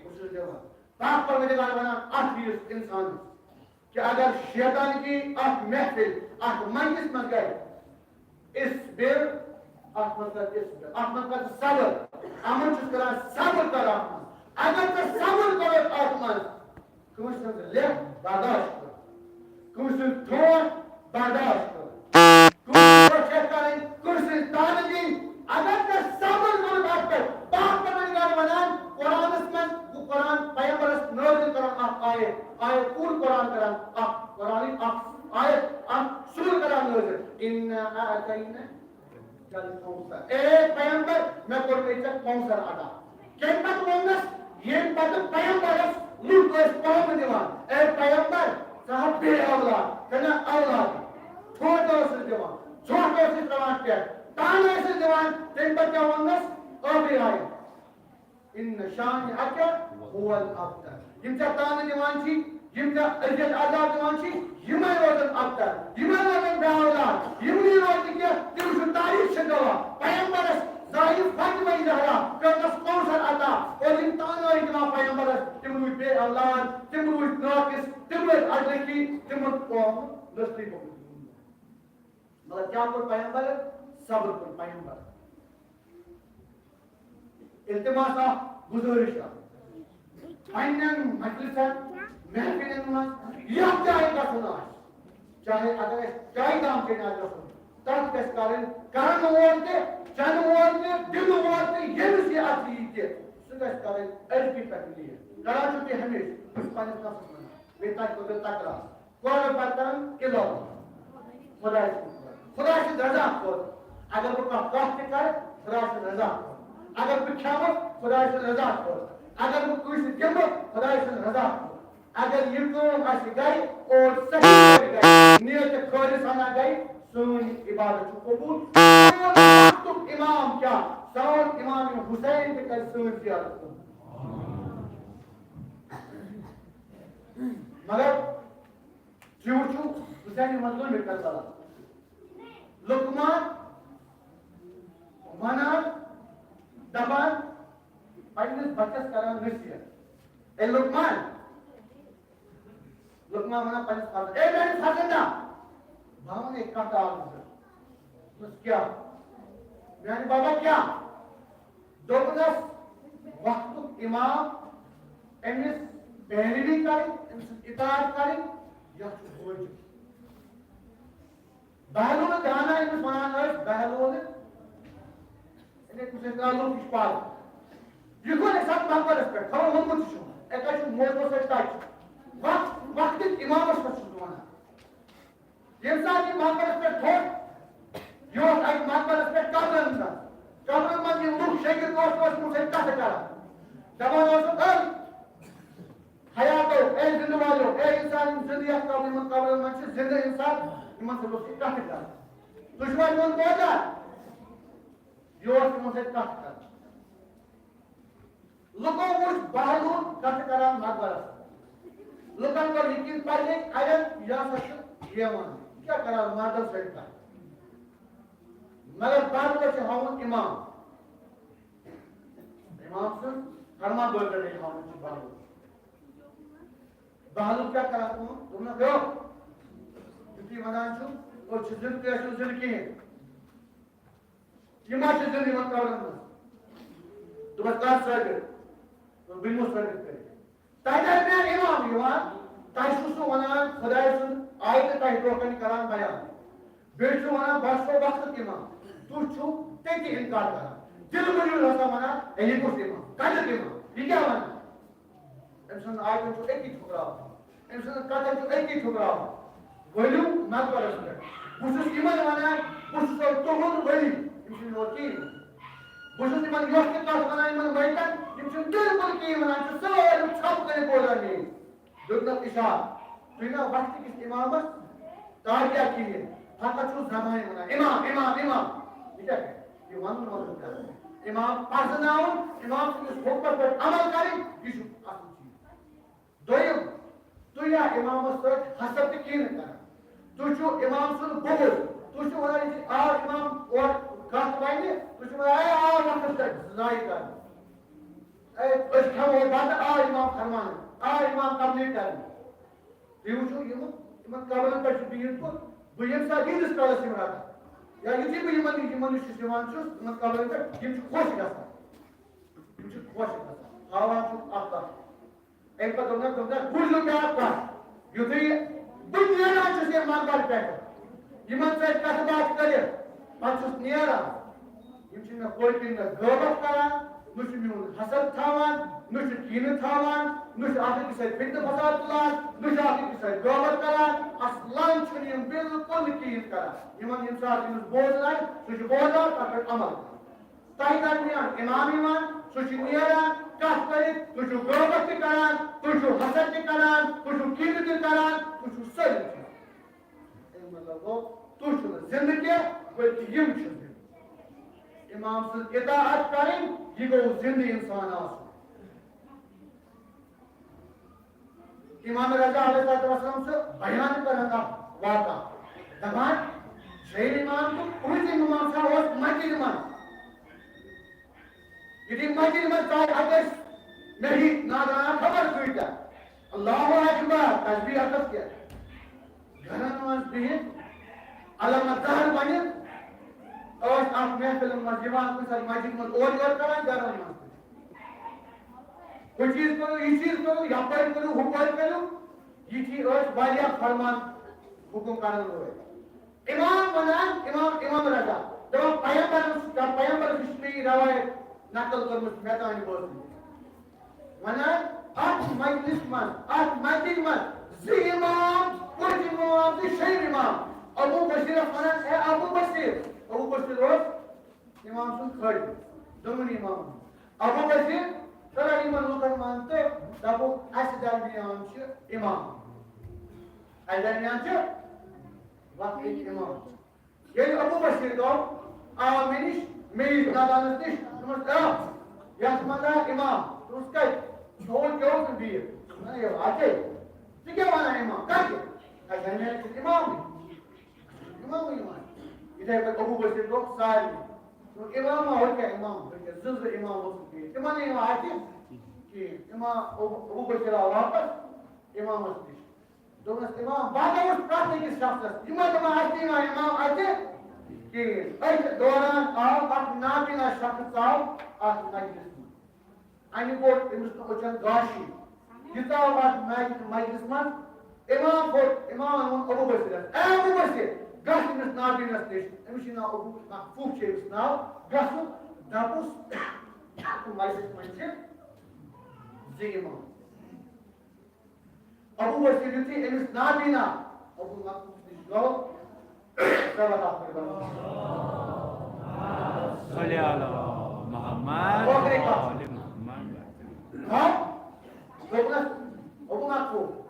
بہٕ چھُس دِوان۔ پاک پروردگار ونان اتھ ہِوِس انسانس۔ کہ اگر شیطان کی اکھ محفل، اکھ مجلس منٛز گژھِ، اصبر، اتھ منٛز کر اصبر، اتھ منٛز کر صبر، امن چھُس کران، صبر کر اتھ منٛز۔ اگر ژٕ صبر کرکھ اتھ منٛز، کٲنٛسہِ ہٕنٛز لیکھ برداشت کر، کٲنٛسہِ ہٕنٛز ٹھوٹھ برداشت کر، کٲنٛسہِ ہٕنٛز چھےٚ کرٕنۍ، کٲنٛسہِ ہٕنٛز تعریٖف دِنۍ۔ اگر ژےٚ صبر کوٚرُتھ اتھ پٮ۪ٹھ، پاک پروردگار ونان قرآنس منٛز، گوٚو قرآن پیغمبرس نٲزِل کران اکھ آیت، آیت پوٗرٕ قرآن کران اکھ، قرآنٕچ اکھ آیت، اکھ سورہ کران نٲزِل۔ انا اعطیناک الکوثر۔ اے پیغمبر، مےٚ کوٚر مےٚ ژےٚ کوثر عطا۔ کمہِ پتہٕ ووٚننس؟ ییٚمہِ پتہٕ پیغمبرس لُکھ ٲسۍ پامہٕ دِوان، اے پیغمبر، ژٕ ہا بے اولاد، ژےٚ نہ اولادٕے۔ ٹھوٹہٕ ٲسٕس دِوان، ژھۄٹھ ٲسٕس ترٛاوان پٮ۪ٹھ، تانہٕ ٲسٕس دِوان، تَمہِ پتہٕ کیٛاہ ووٚننس؟ ٲخری آیت، ان شانئک هو الابتر۔ یِم ژےٚ تانہٕ دِوان چھی، یِم ژےٚ اذیت عذاب دِوان چھی، یِمے روزن ابتر، یِمے روزن بے اولاد، یِم نہٕ روزن کینٛہہ، تِم چھِ تاریخ چھِ گواہ۔ پیغمبرس زایہِ فاطمہ زہرا، کٔرنس کوثر عطا، اور یِم تانہٕ ٲسۍ دِوان پیغمبرس، تِم روٗدۍ بے اولاد، تِم روٗدۍ ناقص، تِم ٲسۍ اجنبی، تِمن قوم نسلی گوٚمُت۔ مطلب کیٛاہ کوٚر پیغمبرن؟ صبر کوٚر پیغمبرن۔ التماس اکھ، گزٲرِش اکھ، پننٮ۪ن مجلسن، محفلن منٛز یتھ جایہِ گژھُن آسہِ، چاہے اگر اسہِ چایہِ دام چیٚنہِ آسہِ گژھُن، تتھ گژھِ کرٕنۍ کرن وول تہِ، چنہٕ وول تہِ، دِنہٕ وول تہِ، ییٚمِس یہِ اتھِ یی تہِ، سُہ گژھِ کرٕنۍ عربی پٮ۪ٹھ نیت۔ کران چھُو تُہۍ ہمیشہِ، بہٕ چھُس پننِس نفسس ونان، بیٚیہِ تۄہہِ خٲطرٕ تکرار۔ کورٕ پتہٕ کران علاج۔ خداے سُنٛد خۄش۔ خداے سٕنٛز رضا خۄش۔ اگر بہٕ کانٛہہ کتھ تہِ کرٕ، خداے سٕنٛز رضا خۄش۔ اگر بہٕ کھٮ۪مہٕ، خداے سٕنٛز رضا خۄش۔ اگر بہٕ کٲنٛسہِ دِمہٕ، خداے سٕنٛز رضا خۄش۔ اگر یہِ کٲم اَسہِ گرِ اور صحیح پٲٹھۍ گرِ، نیت خٲلصانہ گرِ، سٲنۍ عبادت چھُ قبوٗل۔ سون وقتُک امام کیٛاہ؟ سون امام حسین تہِ کرِ سٲنۍ زیارت قبوٗل۔ مگر ژیوٗر چھُ حسینہِ مظلوٗمہِ کربلا۔ لقمان ونان، دپان، پننِس بچس کران نصیحت۔ اے لقمان، لقمان ونان پننِس فرزند، اے میانہِ فرزندا، بہٕ ونہٕ اکھ کتھ اکھ زٕ۔ دوٚپمس، کیٛاہ؟ میانہِ بابا کیٛاہ؟ دوٚپنس، وقتُک امام، أمِس پیروی کرٕنۍ، أمۍ سٕنٛز اطاعت کرٕنۍ، یہِ چھُ وٲجِب۔ بہلول دانا أمِس وَنان ٲسۍ، بہلول، یعنی کُنہِ سۭتۍ تعلق، یہِ چھُ پَرُن۔ یہِ گوٚو اَکہِ ساتہٕ مقبرس پٮ۪ٹھ، خبر ووٚنمُت تہِ چھُ، اَتہِ چھُ موضوع سۭتۍ ٹچ۔ وقت، وقتٕکۍ اِمامس پٮ۪ٹھ چھُس بہٕ وَنان۔ ییٚمہِ ساتہٕ یہِ مقبرس پٮ۪ٹھ کھوٚت، یہِ اوس اَتہِ مقبرس پٮ۪ٹھ قبرن منٛز۔ قبرن منٛز یِم لُکھ شٔنگِتھ اوس، اوس تِمن سۭتۍ کتھٕ کران۔ دپان اوسُکھ، "ہے، حیاتو، اے زندٕ والٮ۪و، اے انسان، یِم زندٕ یتھ قبرِ، یِمن قبرن منٛز چھِ زندٕ انسان، یِمن سۭتۍ اوس یہِ کتھٕ کران۔ تُہۍ چھِوا میون بوزان؟" یہِ اوس تِمن سۭتۍ کتھ کران۔ لُکو وُچھ بہلول کتھ کران مقبرس۔ لُکن کوٚر یقین، پننہِ اڑٮ۪ن، یہِ ہسا چھُ یِوان، یہِ کیٛاہ کران مردن سۭتۍ کتھ؟ مگر بہلول چھُ ہاوُن امام۔ امام سُنٛد فرما بردٲری ہاوُن چھُ بہلول۔ بہلول کیٛاہ کران کٲم؟ دوٚپنکھ، "ہیو، یُتھُے ونان چھُ، أسۍ چھِ زِندٕ، تُہۍ ٲسِو زِندٕ کِہیٖنۍ۔" یہِ ما چھِ زِندٕ یِمن قبرن منٛز؟ دوٚپمس، "کر ثٲبت؟" دوٚپُن، "بہٕ دِمو ثٲبت کٔرِتھ۔ تۄہہِ درمیان امام یِوان، تۄہہِ چھُ سُہ ونان خۄداے سُنٛد آیتہٕ، تۄہہِ برونٛہہ کنہِ کران بیان۔ بیٚیہِ چھُ ونان، بہٕ چھُسو وقتُک امام۔ تُہۍ چھِو تٔتی انکار کران۔ دِلہٕ مٔنٛزۍ ہسا ونان، ہے، یہِ کُس امام؟ کتیُک امام؟ یہِ کیٛاہ ونان؟" أمۍ سٕنٛز آیتن چھُ أتی ٹھُکراوان، أمۍ سٕنٛز کتھن چھُ أتی ٹھُکراوان۔ ؤلِو مقبرس پٮ۪ٹھ۔ بہٕ چھُس یِمن ونان، بہٕ چھُسو تُہُنٛد ؤلی۔ یِم چھِنہٕ یور کِہیٖنۍ۔ بہٕ چھُس یِمن یۄس تہِ کتھ ونان، یِمن میتن، یِم چھِنہٕ بِلکُل کِہیٖنۍ ونان، چھِ سٲلِم ژھۄپہٕ کٔرِتھ بوزان میٛٲنۍ۔ دیُتنکھ اِشارٕ، تُہۍ نا وقتہٕ کِس اِمامس تابع کِہیٖنۍ، فقط چھُو زبانہِ ونان، "امام، امام، امام۔" یہِ کیٛاہ گژھِ؟ یہِ ونُن، ونُن کیٛاہ گژھِ؟ امام پرزٕناوُن، امام سٕنٛدِس حُکمس پٮ۪ٹھ عمل کرٕنۍ، یہِ چھُ اصل چیٖز۔ دوٚیِم، تُہۍ یا امامس سۭتۍ حسد تہٕ کینہٕ کران۔ تُہۍ چھِو امام سُنٛد بغض۔ تُہۍ چھِو ونان، یُتھُے آو امام اورٕ کتھ ونہِ، تُہۍ چھِو ونان، "اے، آو وقتس پٮ۪ٹھ ضایع کرنہٕ۔ اے، أسۍ کھٮ۪مو بتہٕ، آو امام فرمانہٕ، آو امام تبلیغ کرنہٕ۔" تُہۍ وٕچھِو یِم، یِمن قبرن پٮ۪ٹھ چھُ بِہِتھ بہٕ، بہٕ ییٚمہِ ساتہٕ ییٖتِس کالس یِم رٹان، یا یُتھُے بہٕ یِمن نِش، یِمن نِش چھُس یِوان چھُس، یِمن قبرن پٮ۪ٹھ، یِم چھِ خۄش گژھان۔ یِم چھِ خۄش گژھان، ہاوان چھُکھ اکھ اکھ۔ اَمہِ پتہٕ دوٚپنَکھ، دوٚپنَکھ، "بوٗزِو بیٛاکھ کَتھ، یُتھُے بہٕ نیران چھُس ییٚمہِ مقبرٕ پٮ۪ٹھٕ، یِمَن سۭتۍ کَتھ باتھ کٔرِتھ، پَتہٕ چھُس نیران، یِم چھِ مےٚ پٔتۍ کِنۍ مےٚ غٲبت کَران، نہ چھُ میون حسد تھاوان، نہ چھُ کینہٕ تھاوان، نہ چھُ اَکھ أکِس سۭتۍ فتنہٕ فساد تُلان، نہ چھُ اَکھ أکِس سۭتۍ غٲبت کَران، اَصلًا چھُنہٕ یِم بِلکُل نہٕ کِہیٖنۍ کَران۔ یِمَن ییٚمہِ ساتہٕ أمِس بوزُن آسہِ، سُہ چھُ بوزان، تَتھ پٮ۪ٹھ عمل کَران۔" تۄہہِ درمیان امام یِوان، سُہ چھُ نیران، کتھ کٔرِتھ، تُہۍ چھِو غٲبت تہِ کران، تُہۍ چھِو حسد تہِ کران، تُہۍ چھِو کینہٕ تہِ کران، تُہۍ چھِو سٲلِم چیٖز۔ اَمیُک مطلب گوٚو، تُہۍ چھِو نہٕ زِندٕ کینٛہہ، بلکہِ یِم چھِ زِندٕ۔ امام سٕنٛز اطاعت کرٕنۍ، یہِ گوٚو زِندٕ انسان آسُن۔ امام رضا علیہ الصلوۃ والسلام چھُ بیان کران اکھ واقعہ، دپان، شہید امام تہٕ پوٗنٛژِم امام چھا اوس مسجدِ منٛز۔ یُتھُے مسجدِ منٛز ژاے اَتہِ ٲسۍ مےٚ ہی نادانہ خبر کۭتیاہ۔ اللہ اکبر، تسبیح اَتھس کیٛاہ۔ گرن منٛز بِہِتھ، علامہ ظاہر بٔنِتھ، ٲسۍ اَتھ محفلن منٛز یِوان، کُنہِ ساتہٕ مسجدِ منٛز اورٕ یورٕ کران، گرن منٛز تہِ۔ ہُہ چیٖز کٔرِو، یہِ چیٖز کٔرِو، یپٲرۍ کٔرِو، ہُپٲرۍ کٔرِو، یہِ چھِ ٲسۍ واریاہ فرمان حُکُم کرن وٲلۍ۔ امام ونان، امام، امام رضا، دپان، پیغمبرس، پیغمبرس نِش چھِ مےٚ یہِ روایت نقل کٔرمٕژ، مےٚ تام بوزمٕژ۔ ونان، اتھ مجلس منٛز، اتھ مسجد منٛز زٕ امام، پوٗنٛژِم امام تہٕ شیٚیِم امام۔ ابو بصیرس ونان، اے ابو بصیر، ابو بصیر اوس امام سُنٛد خٲدِم، دۄنوٕنی امامن۔ ابو بصیر، ترٛٲو یِمن لُکن منٛز تہٕ دپُکھ، اسہِ درمیان چھِ امام۔ اسہِ درمیان چھِ وقتٕکۍ امام۔ ییٚلہِ ابو بصیر گوٚو، آو مےٚ نِش، مےٚ یِتھ نادانس نِش، دوٚپمس، آ، یتھ منٛز آو امام۔ دوٚپمس، کتہِ؟ سُہ ہووُن کیٛاہ اوس نہٕ بِہِتھ؟ دوٚپمس، ہے، اتے۔ ژٕ کیٛاہ ونان امام؟ کتہِ؟ اسہِ درمیان چھُ امامٕے۔ امام یِوان۔ یِتھے پٲٹھۍ ابو بصیر گوٚو سارنٕے۔ دوٚپُن، امام ما ہوٚت کیٛاہ امام، ہوٚت کیٛاہ زٕ زٕ امام اوسُکھ بِہِتھ۔ تِمن نہٕ یِوان اَتھِ کِہیٖنۍ۔ امام ابو، ابو بصیر آو واپس امامس نِش۔ دوٚپنس، امام، بہٕ ہسا وُچھ پرٛٮ۪تھ أکِس شخصس، یِمن دَپان، اَسہِ نہٕ یِوان امام اَتھِ کِہیٖنۍ۔ أتھۍ دوران آو اکھ نابینا شخص آو اتھ مجلس منٛز۔ امہِ کوٚر أمِس نہٕ أچھن گاشی۔ یہِ ژاو اتھ مجلس، مجلس منٛز۔ امام کوٚر، امامن ووٚن ابو بصیرس، "اے ابو بصیر، گژھ أمِس نابینس نِش، أمِس چھُ ناو ابو محفوظ چھُ أمِس ناو، گژھ دَپُس، مجلس منٛز چھِ زٕ امام۔" ابو بصیر یُتھُے أمِس نابینا ابو مقبول نِش گوٚو، صلوات پٔرِو۔ صلی علی محمد ٲخری کتھ۔ وآل محمد۔ ہاں؟ دوٚپنس، ابو مقبول،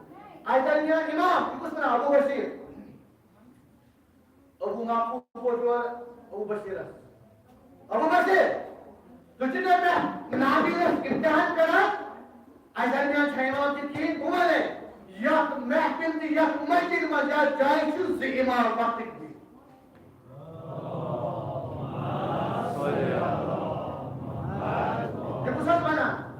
اتہِ درمیان امام، یہِ کُس ونان؟ ابو بصیر۔ ابو مقبول ووت یور ابو بصیرس۔ ابو بصیر، تُہۍ چھِو نہ مےٚ نابیٖنس امتحان کران؟ اَسہِ درمیان چھا یِوان تہِ کِہیٖنۍ؟ بہٕ وَنَے، یَتھ محفل تہٕ یَتھ مسجد منٛز یَتھ جایہِ چھِ زٕ امام وقتٕکۍ دِنۍ۔ یہِ کُس حظ وَنان؟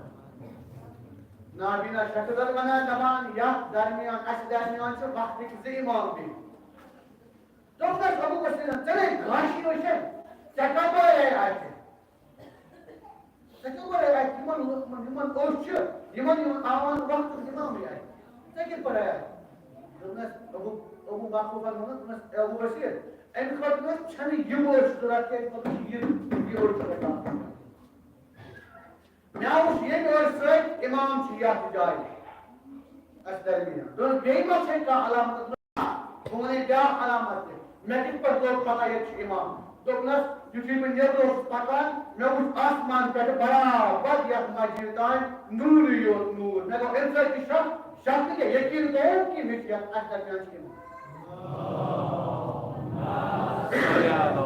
نابیٖنا شخص حظ وَنان، دَپان، یَتھ درمیان، اَسہِ درمیان چھِ وقتٕکۍ زٕ امام دِنۍ۔ دوٚپنَس، ابو بصیرن، ژےٚ نے گاشی وٕچھن، ژےٚ کَپٲرۍ آے اَتہِ؟ ژےٚ کَپٲرۍ آے اَتہِ؟ یِمَن لُکَن، یِمَن أچھ چھِ، یِمَن، یِمَن آوان وقتُک اِمامٕے اَتہِ۔ ژےٚ کِتھ پٲٹھۍ آے اَتہِ؟ دوٚپنَس، ابو، ابو معقوفَن ووٚنُس، دوٚپنَس، اے ابو بصیر، اَمہِ خٲطرٕ نہ چھَنہٕ یِم أچھ ضوٚرَتھ کینٛہہ، اَمہِ خٲطرٕ چھِ یہِ، یہِ أچھ ضوٚرَتھ آسان۔ مےٚ وٕچھ ییٚمہِ أچھ سۭتۍ اِمام چھُ یَتھ جایہِ اَسہِ درمیان۔ دوٚپُن، بیٚیہِ ما چھے کانٛہہ علامت؟ بہٕ وَنے بیٛاکھ علامت تہِ۔ مےٚ کِتھ پٲٹھۍ لوٚگ پَتہ ییٚتہِ چھُ اِمام؟ دوٚپنَس، یُتھُے بہٕ نیٚبرٕ اوسُس پَکان، مےٚ وٕچھ آسمان پٮ۪ٹھٕ برابر یَتھ مسجد تام نوٗرٕے یوت نوٗر۔ مےٚ گوٚو اَمہِ سۭتۍ تہِ شک، شک نہٕ کینٛہہ، یقیٖن گوٚوُم کہِ مےٚ چھُ یَتھ اَسہِ درمیان چھُ اِمام۔ صلی علی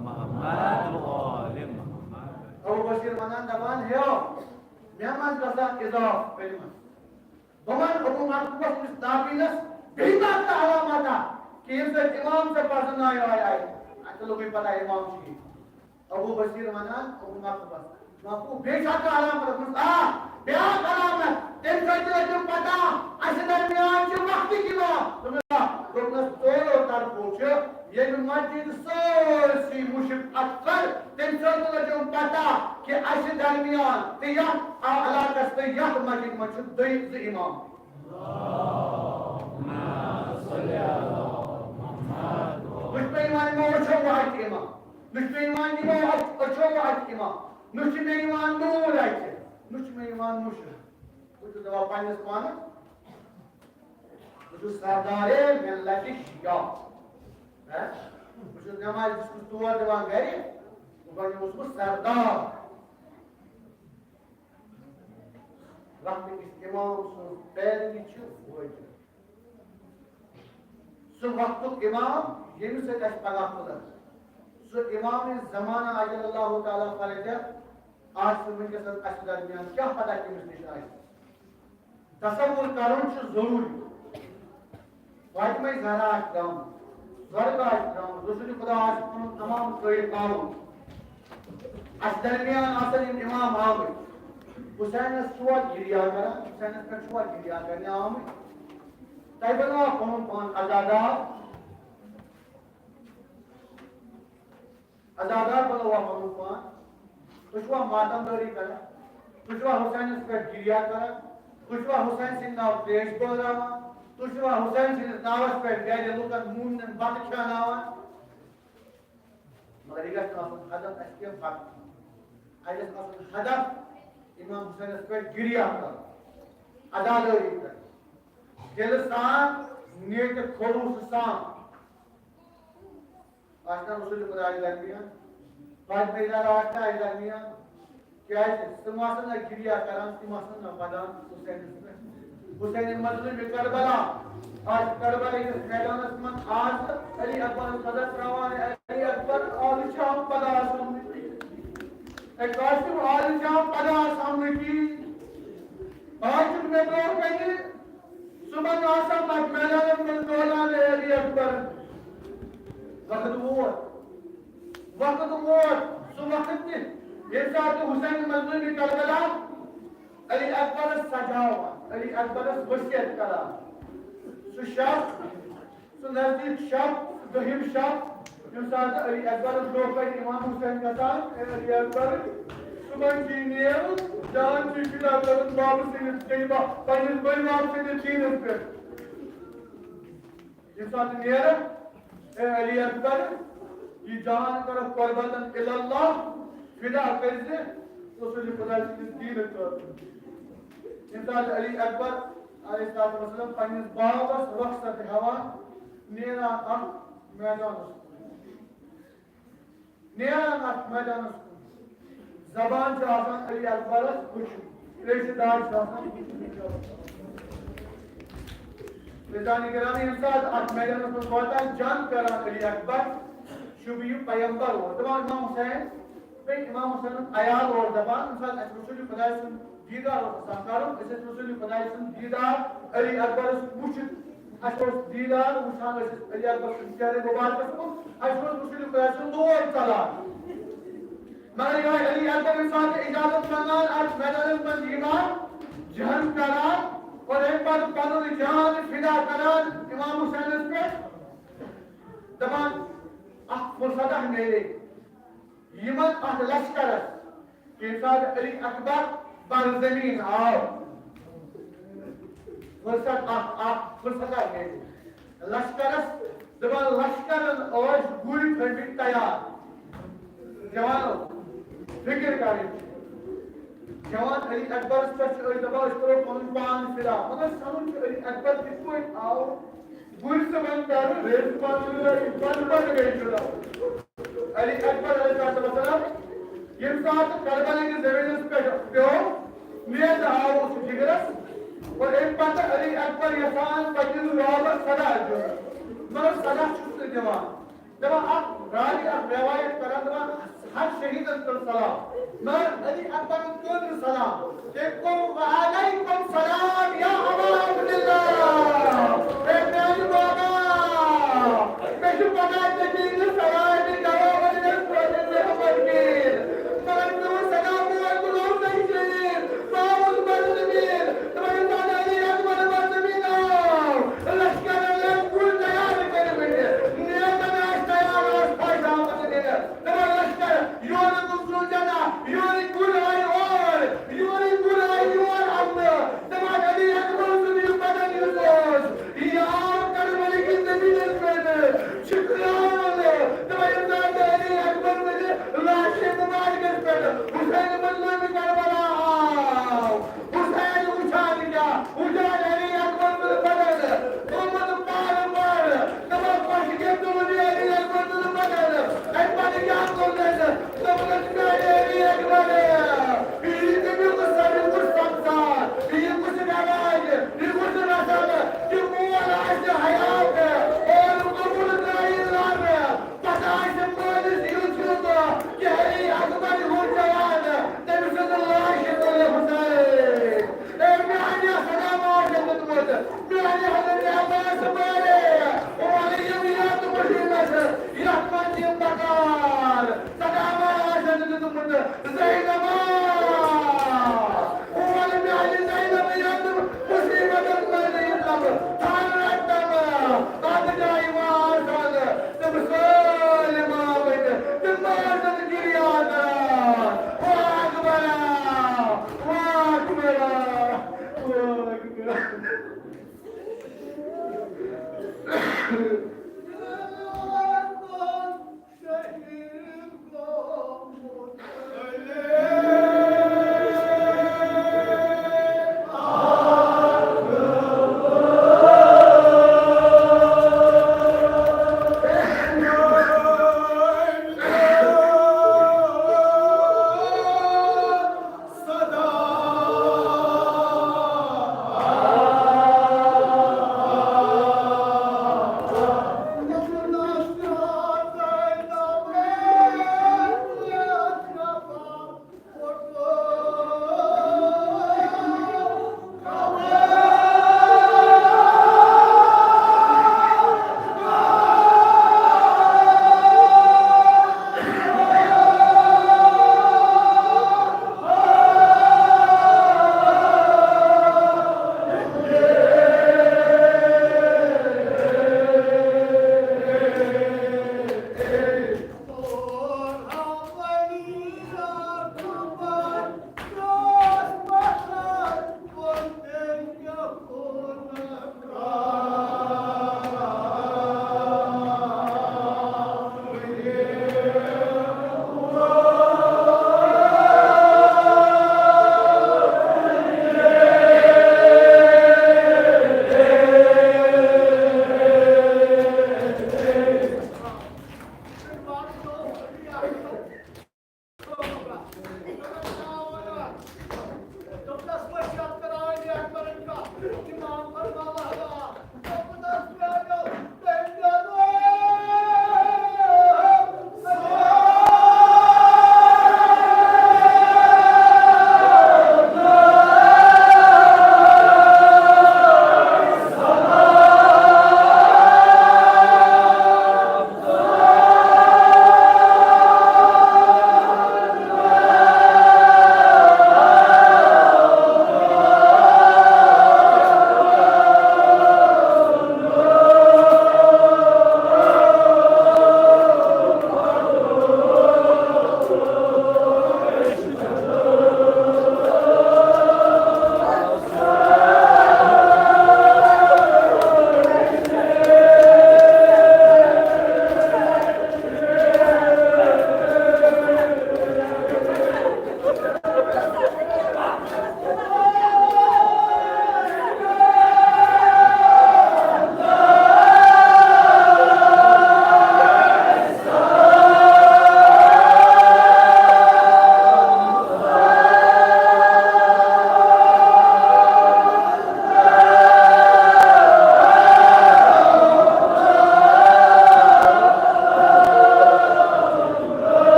محمد و آل محمد۔ ابو بصیر وَنان دَپان، ہے، مےٚ منٛز گژھان اضافہٕ علمس۔ بہٕ وَنہٕ ابو معقوفس، أمِس نابیٖنس، بیٚیہِ ما کانٛہہ علامت اکھ، کہِ ییٚمہِ سۭتۍ اِمام ژےٚ پرزٕناوِ آے آے؟ اَتہِ لوٚگُے پتہ اِمام چھُ یہِ۔ ابو بصیر وَنان ابو معقوفس، معقوف، بیٚیہِ چھا کانٛہہ علامت؟ دوٚپمَس، آ، بیٛاکھ علامت، تَمہِ سۭتۍ تہِ لٔجِم پتہ، اَسہِ درمیان چھِ وقتٕکۍ اِمام۔ دوٚپمَس، آ۔ دوٚپنَس، ژورو طرفو چھِ ییٚمہِ مسجد سٲرسٕے مُشرِک اکثر، تَمہِ سۭتۍ تہِ لٔجِم پتہ کہِ اَسہِ درمیان تہٕ یَتھ علاقس تہٕ یَتھ مسجد منٛز چھِ دۄیہِ زٕ اِمام۔ نہ چھُ مےٚ یِوان یِمو أچھو وۄنۍ اَتہِ اِمام، نہ چھُ مےٚ یِوان یِمو أچھ-، أچھو وۄنۍ اَتہِ اِمام، نہ چھُ مےٚ یِوان نوٗر اَتہِ، نہ چھُ مےٚ یِوان مُشرِک۔ بہٕ چھُس دَپان پنٛنِس پانَس، بہٕ چھُس سردارِ ملت شیعہ۔ ہہ؟ بہٕ چھُس نٮ۪مازِ، بہٕ چھُس تور دِوان گرِ، بہٕ بنیووُس بہٕ سردار۔ وقتہٕ کِس اِمام سٕنٛز پیروی چھِ وٲجِب۔ سُہ وقتُک اِمام، ییٚمِس سۭتۍ اَسہِ پگاہ تُلن، سُہ اِمام زمانہ عجل اللہ تعالیٰ فرجہ آسہِ وٕنکیٚس اَسہِ درمیان، کیٛاہ پتہ کٔمِس نِش آسہِ۔ تصور کرُن چھُ ضروٗری۔ فاطمہ زہرا آسہِ درٛامٕژ، زرگ آسہِ درٛامٕژ، رسول خدا آسہِ پنُن تمام قٲیِد آمُت۔ اَسہِ درمیان آسن یِم اِمام آمٕتۍ۔ حسینس چھُوا گِریا کران؟ حسینس پٮ۪ٹھ چھُوا گِریا کرنہِ آمٕتۍ؟ تۄہہِ بنوا پنُن پان عزادار؟ عزادار بنووا پنُن پان؟ تُہۍ چھِوا ماتم دٲری کران؟ تُہۍ چھِوا حسینس پٮ۪ٹھ گِریا کران؟ تُہۍ چھِوا حسین سٕنٛدِ ناوٕ تریش بٲگراوان؟ تُہۍ چھِوا حسین سٕنٛدِس ناوس پٮ۪ٹھ گرِ لُکن مومنن بتہٕ کھیاناوان؟ مگر یہِ گژھِ نہٕ آسُن ہدف اَسہِ کینٛہہ بتہٕ کھیوٚن۔ اَسہِ گژھِ آسُن ہدف امام حسینس پٮ۪ٹھ گِریا کرُن، عزادٲری کرٕنۍ، دِلہٕ سان، نیتہٕ خلوصہٕ سان۔ آسہِ نہ رسول خدایہِ درمیان، فاطمہ زہرا آسہِ نہ اَسہِ درمیان، کیازِ تِم آسن نہ گِریا کران، تِم آسن نہ ودان حسینس پٮ۪ٹھ۔ حسین مظلوم کربلا، آز کربلا کِس میدانس منٛز آز علی اکبر نظر تراوان، علی اکبر آلہٕ چھام پگاہ آسان۔ اے قاسم، آلہٕ چھام پگاہ آسان۔ آز چھُنہٕ مےٚ دۄہ کَتہِ۔ صُبحن آسان تَتھ میدانَس منٛز دوران، اے علی اکبر۔ وقت ووت، وقت ووت، سُہ وقت تہِ، ییٚمہِ ساتہٕ حسین مظلوم کربلا علی اکبرس سجاوان، علی اکبرس وصیت کران۔ سُہ شخص، سُہ نزدیٖک شب، دوٚیِم شب، ییٚمہِ ساتہٕ علی اکبرس برونٛہہ کنہِ امام حسین گژھان، اے علی اکبر، صُبحن چھُے نیرُن، جان چھُے فدا کرُن بابہٕ سٕنٛدِس، تیٚلہِ با-، پننِس بٔڑۍ بابہٕ سٕنٛدِس دیٖنس پٮ۪ٹھ۔ ییٚمہِ ساتہٕ نیرَکھ، اے علی اکبر، یہِ جان کَرَکھ قربتاً الی اللہ، فدا کٔرۍ زِ رسول خدا سٕنٛدِس دیٖنہٕ خٲطرٕ۔ ییٚمہِ ساتہٕ علی اکبر علیہ الصلوۃ والسلام پننِس بابس رۄخصت ہٮ۪وان، نیران اَتھ میدانَس کُن۔ نیران اَتھ میدانَس کُن۔ زبان چھِ آسان علی اکبرَس وٕچھِو۔ تریشہِ داج چھِ آسان۔ عزیزانِ گرامی، ییٚمہِ ساتہٕ اَتھ میدانَس منٛز واتان، جنگ کران علی اکبر، شوٗبہِ یہِ پیغمبر اور۔ دَپان امام حسین، بیٚیہِ امام حسینُک عیال اور دَپان، ییٚمہِ ساتہٕ اَسہِ رسول خۄداے سُنٛد دیٖدار اوس آسان کَرُن، أسۍ ٲسۍ رسول خۄداے سُنٛد دیٖدار علی اکبرَس وٕچھِتھ، اَسہِ اوس دیٖدار وٕچھان، أسۍ ٲسۍ علی اکبر سٕنٛدِ چہرے مُبارکَس کُن، اَسہِ اوس رسول خۄداے سُنٛد نور ژَلان۔ مگر یِہوٚے علی اکبر ییٚمہِ ساتہٕ اجازت منٛگان اَتھ میدانَس منٛز یِوان، جنگ کران اور اَمہِ پتہٕ پنُن جان فدا کران امام حسینَس پٮ۪ٹھ، دَپان، اَکھ فرصت اَکھ میلے یِمن اَتھ لشکرَس، ییٚمہِ ساتہٕ علی اکبر بر زمین آو، فرصت اَکھ، اَکھ فرصت اَکھ میلے لشکرَس۔ دَپان، لشکرن ٲسۍ گُرۍ تھٲومٕتۍ تیار۔ جوانو، فکر کرٕنۍ۔ جوان علی اکبرس پٮ۪ٹھ چھِ أسۍ دَپان، أسۍ کرو پنُن پان فدا، مگر سَنُن چھُ علی اکبر کِتھ پٲٹھۍ آو گُرۍ سٕنٛدٮ۪ن گرٕ رِزقان لٲگِتھ بنٛد بنٛد گٔے فدا۔ علی اکبر علیہ الصلوۃ والسلام ییٚمہِ ساتہٕ کربلا کِس زٔمیٖنَس پٮ۪ٹھ پیوٚو، نیزٕ آو اوس جِگرَس، اور اَمہِ پتہٕ علی اکبر یژھان پننِس رۄبَس صدا دیُن، مگر صدا چھُس نہٕ دِوان۔ دَپان اَکھ راوی، اَکھ رِوایت کران، دَپان ہر شہیٖدَن کٔر سلام، مگر علی اکبرَن کٔر نہٕ سلام۔ تٔمۍ کوٚر وعلیکم سلام یا ابا عبداللہ۔